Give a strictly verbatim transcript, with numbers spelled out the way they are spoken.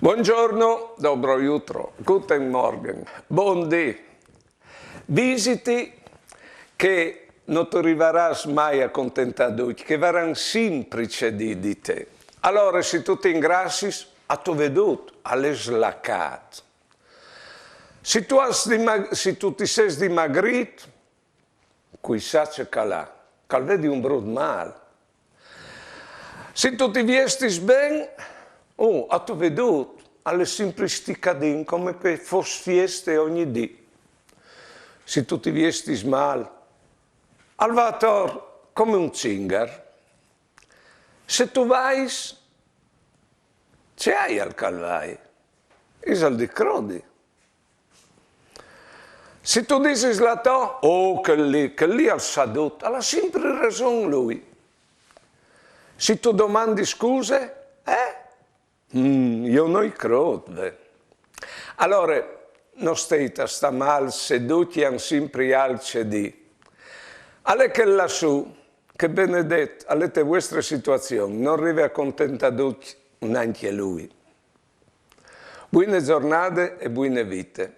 Buongiorno, dobro jutro, guten Morgen, bundì. Visiti che no tu rivarâs mai a contentâ ducj, che varan simpri ce dî di te. Alore, si tu ti ingrassis, âstu viodût, al è slacât. Si tu âs dimag-, si tu ti sês dimagrît, cui sa ce che al à, che al vedi un brut mâl. Si tu ti viestis ben, oh, âstu viodût, al è simpri sticadin, come che al fos fieste ogni dì. Si tu ti viestis mâl, al va ator come un zingar. Se tu vais, ce aial che al vai? Isal di crodi. Si tu disis la tô, oh, chel li, chel li al sa dut, al à simpri reson lui. Si tu domandis scuse, eh? Mm, jo no i crôt, ve. Alore, no steit a stâ mâl se ducj a àn simpri alc ce dî. Al è chel lassù, che benedet, al è te vuestre situazion, no rive a contentâ ducj, nancje lui. Buine zornade e buine vite.